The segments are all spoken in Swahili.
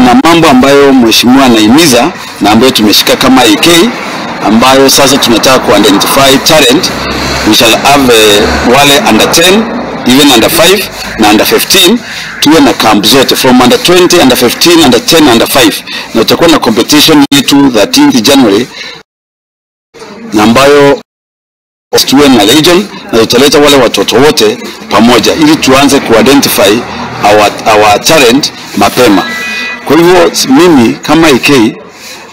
Na mambo ambayo mheshimiwa anahimiza na ambayo tumeshika kama AK, ambayo sasa tunataka ku identify talent. We shall have wale under 10, even under 5 na under 15, tuwe na camp zote from under 20, under 15, under 10, under 5, na tutakuwa na competition yetu 13th January, na ambayo tuwe na region, na tutaleta wale watoto wote pamoja ili tuanze ku identify our talent mapema. Kwa hivyo mimi kama AK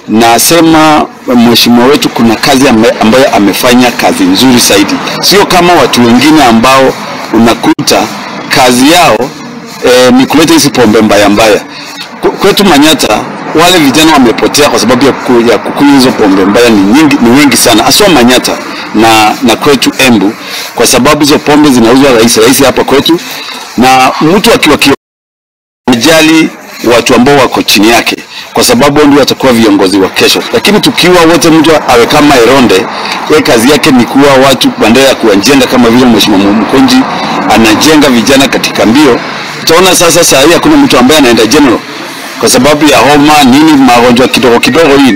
nasema mheshimiwa wetu kuna kazi ambayo amefanya, kazi nzuri zaidi. Sio kama watu wengine ambao unakuta kazi yao ni kuleta hizi pombe mbaya mbaya. Kwetu Manyatta wale vijana wamepotea kwa sababu ya kukunywa hizo pombe mbaya ni nyingi, ni wengi sana. Haswa Manyatta na kwetu Embu, kwa sababu hizo pombe zinauzwa rahisi rahisi hapa kwetu, na mtu akiwa kijali watu ambao wako chini yake, kwa sababu ndio watakuwa viongozi wa kesho. Lakini tukiwa wote mtu awe kama Eronde, yeye kazi yake ni kuwa watu badala ya kuwajenga kama vile mheshimiwa Mkonji anajenga vijana katika mbio. Utaona sasa saa hii hakuna mtu ambaye anaenda general kwa sababu ya homa nini, magonjwa kidogo kidogo hii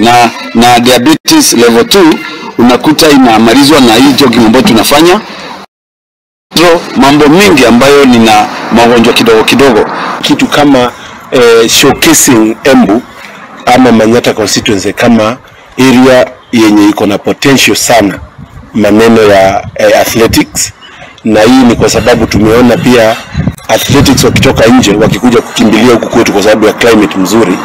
na diabetes level 2 unakuta inamalizwa na hii jogging ambayo tunafanya. Mambo mingi ambayo nina magonjwa kidogo kidogo, kitu kama showcasing Embu ama Manyatta constituency kama area yenye iko na potential sana maneno ya athletics. Na hii ni kwa sababu tumeona pia athletics wakitoka nje wakikuja kukimbilia huku kwetu kwa sababu ya climate mzuri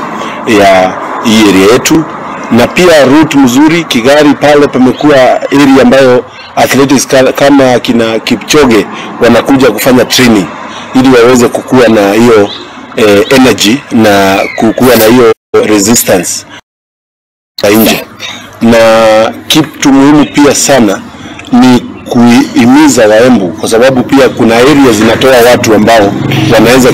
ya hii area yetu, na pia route mzuri Kigari pale pamekuwa area ambayo athletics kama kina Kipchoge wanakuja kufanya training ili waweze kukua na hiyo energy na kukua na hiyo resistance ya nje. Na kitu muhimu pia sana ni kuhimiza Waembu, kwa sababu pia kuna area zinatoa watu ambao wanaweza